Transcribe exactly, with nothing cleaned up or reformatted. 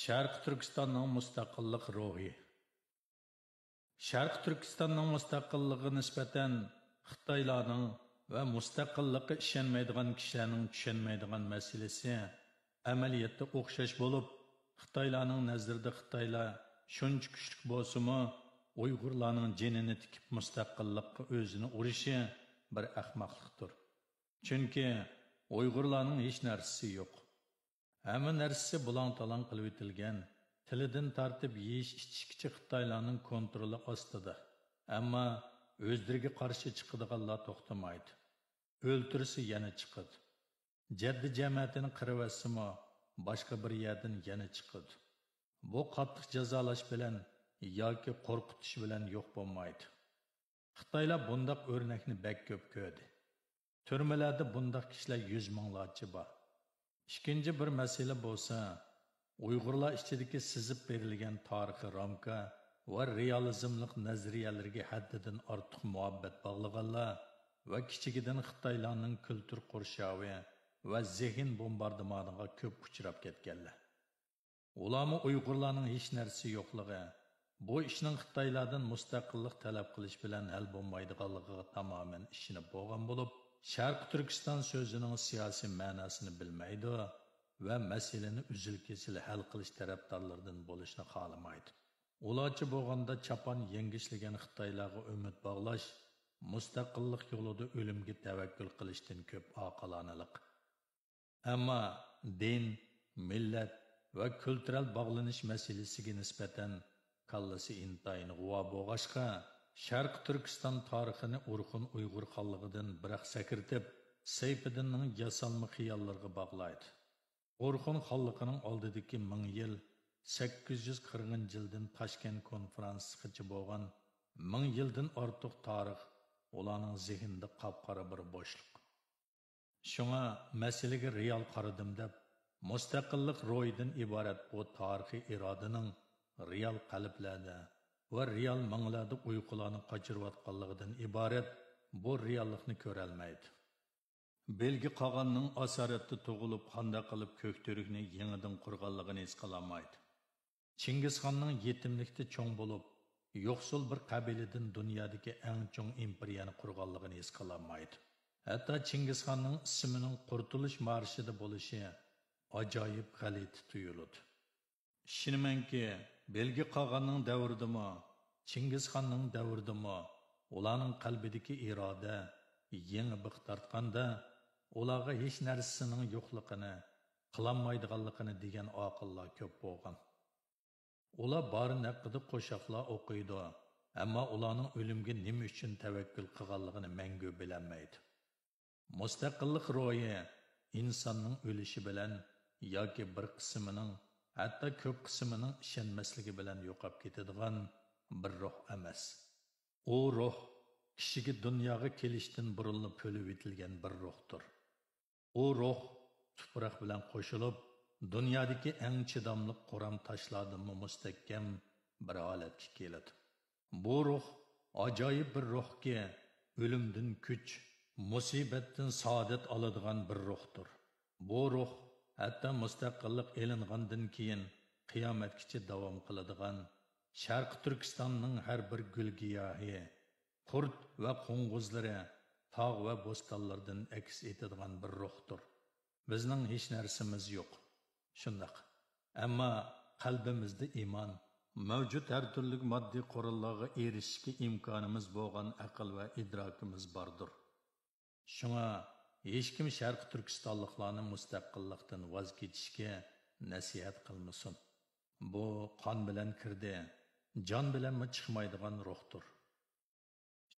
شەرقىي تۈركىستاننىڭ مۇستەقىللىق روھى. شەرقىي تۈركىستاننىڭ مۇستەقىللىقىغا نىسبەتەن خىتايلارنىڭ ۋە مۇستەقىللىققا ئىشەنمەيدىغان كىشىلەرنىڭ چۈشەنمەيدىغان مەسىلىسى ئەمەلىيەتتە ئوخشاش بولۇپ، خىتايلارنىڭ نەزىرىدە خىتايلار شۇنچە كۈچلۈك بولسىمۇ، ئۇيغۇرلارنىڭ جېنىنى تىكىپ مۇستەقىللىققا ئۆزىنى ئۇرۇشى بىر ئەخمەقلىقتۇر. چۈنكى ئۇيغۇرلارنىڭ ھېچ نەرسىسى يوق. ھەممە نەرسىسى بۇلاڭ-تالاڭ قىلىۋېتىلگەن، تىلىدىن تارتىپ يېيىش-ئىچىشكىچە خىتايلارنىڭ كونترولى ئاستىدا. ئەمما ئۆزلىرىگە قارشى چىقىدىغانلار توختىمايدۇ. ئۆلتۈرسە يەنە چىقىدۇ. جەددە جەمەتىنى قىرىۋەتسىمۇ، باشقا بىر يەردىن يەنە چىقىدۇ. بۇ قاتتىق جازالاش بىلەن ياكى قورقۇتۇش بىلەن يوق بولمايدۇ. خىتايلار بۇنداق ئۆرنەكنى بەك كۆپ كۆردى. تۈرمىلەردە بۇنداق كىشىلەر يۈز مىڭلارچە بار. ئىككىنچى بىر مەسىلە بولسا، ئۇيغۇرلار ئىچىدىكى سىزىپ بېرىلگەن تارىخىي رامكا ۋە رېئالىزملىق نەزەرىيەلىرىگە ھەددىدىن ئارتۇق مۇھەببەت باغلىغانلار ۋە كىچىكىدىن خىتايلارنىڭ كۈلتۈر قورشاۋى ۋە زېھىن بومباردىمانىغا كۆپ ئۇچراپ كەتكەنلەر. ئۇلارمۇ ئۇيغۇرلارنىڭ ھېچ نەرسىسى يوقلۇقى، بۇ ئىشنىڭ خىتايلاردىن مۇستەقىللىق تەلەپ قىلىش بىلەن ھەل بولمايدىغانلىقىغا تامامەن ئىشىنىپ بولغان بولۇپ، شەرقىي تۈركىستان سۆزىنىڭ سىياسىي مەناسىنى بىلمەيدۇ ۋە مەسىلىنى ئۈزۈل-كېسىل ھەل قىلىش تەرەپدارلىرىدىن بولۇشنى خالىمايدۇ. ئۇلارچە بولغاندا چاپان يەڭگۈشلىگەن خىتايلارغا ئۈمىد باغلاش مۇستەقىللىق يولىدا ئۆلۈمگە تەۋەككۈل قىلىشتىن كۆپ ئاقىلانىلىق. ئەمما دىن، مىللەت ۋە كۈلتۈرەل باغلىنىش مەسىلىسىگە نىسبەتەن كاللىسى ئىنتايىن غۇۋا بولغاچقا، شەرقىي تۈركىستان تارىخىنى ئورخۇن ئۇيغۇر خانلىقىدىن بىراق سەكرىتىپ، سەيپىدىننىڭ ياسالما خىياللىرىغا باغلايدۇ. ئورخۇن خانلىقىنىڭ ئالدىدىكى مىڭ يىل، سەككىز يۈز قىرىقىنچى يىلدىن تاشكەنت كونفرانسىغىچە بولغان مىڭ يىلدىن ئارتۇق تارىخ ئۇلارنىڭ زېھنىدە قاپقارا بىر بوشلۇق. شۇڭا مەسىلىگە رېئال قارىدىم دەپ، مۇستەقىللىق روھىدىن ئىبارەت بۇ تارىخىي ئىرادىنىڭ رېئال قەلبلەردە ۋە رېئال مېڭىلەردە ئۇيقۇلارنى قاچۇرۇۋاتقانلىقىدىن ئىبارەت بۇ رېئاللىقنى كۆرەلمەيدۇ. بىلگە قاغاننىڭ ئاسارەتتە تۇغۇلۇپ، قانداق قىلىپ كۆكتۈركنى يېڭىدىن قۇرغانلىقىنى ھېس قىلالمايدۇ. چىڭگىزخاننىڭ يېتىملىكتە چوڭ بولۇپ، يوقسۇل بىر قەبىلىدىن دۇنيادىكى ئەڭ چوڭ ئىمپېرىيەنى قۇرغانلىقىنى ھېس قىلالمايدۇ. ھەتتا چىڭگىزخاننىڭ ئىسمىنىڭ قۇرتۇلۇش مارشىدا بولۇشى ئاجايىپ غەلىتە تۇيۇلىدۇ. ئىشىنىمەنكى، بىلگە قاغاننىڭ دەۋرىدىمۇ، چىڭگىزخاننىڭ دەۋرىدىمۇ ئۇلارنىڭ قەلبىدىكى ئىرادە يېڭى بىخ تارتقاندا، ئۇلارغا ھېچ نەرسىسىنىڭ يوقلۇقىنى، قىلالمايدىغانلىقىنى دېگەن ئاقىللار كۆپ بولغان. ئۇلار بارىن ھەققىدە قوشاقلار ئوقۇيدۇ، ئەمما ئۇلارنىڭ ئۆلۈمگە نېمە ئۈچۈن تەۋەككۈل قىلغانلىقىنى مەڭگۈ بىلەلمەيدۇ. مۇستەقىللىق روھى ئىنساننىڭ ئۆلۈشى بىلەن ياكى بىر قىسمىنىڭ، ھەتتا كۆپ قىسمىنىڭ ئىشەنمەسلىكى بىلەن يوقاپ كېتىدىغان بىر روھ ئەمەس. ئۇ روھ كىشىگە دۇنياغا كېلىشتىن بۇرۇنلا پۈلۈۋېتىلگەن بىر روھتۇر. ئۇ روھ تۇپراق بىلەن قوشۇلۇپ، دۇنيادىكى ئەڭ چىداملىق قورام تاشلاردىنمۇ مۇستەھكەم بىر ھالەتكە كېلىدۇ. بۇ روھ ئاجايىپ بىر روھكى، ئۆلۈمدىن كۈچ، مۇسىبەتتىن سائادەت ئالىدىغان بىر روھتۇر. بۇ روھ ھەتتا مۇستەقىللىق ئېلىنغاندىن كېيىن قىيامەتكىچە داۋام قىلىدىغان، شەرقىي تۈركىستاننىڭ ھەر بىر گۈل-گىياھى، قۇرت ۋە قوڭغۇزلىرى، تاغ ۋە بوستانلىرىدىن ئەكس ئېتىدىغان بىر روھتۇر. بىزنىڭ ھېچ نەرسىمىز يوق. شۇنداق. ئەمما قەلبىمىزدە ئىمان، مەۋجۇت ھەر تۈرلۈك ماددىي قوراللارغا ئېرىشىشكە ئىمكانىمىز بولغان ئەقىل ۋە ئىدراكىمىز باردۇر. شۇڭا ھېچكىم شەرقىي تۈركىستانلىقلارنى مۇستەقىللىقتىن ۋاز كېچىشكە نەسىھەت قىلمىسۇن. بۇ قان بىلەن كىردى، جان بىلەنمۇ چىقمايدىغان روھتۇر.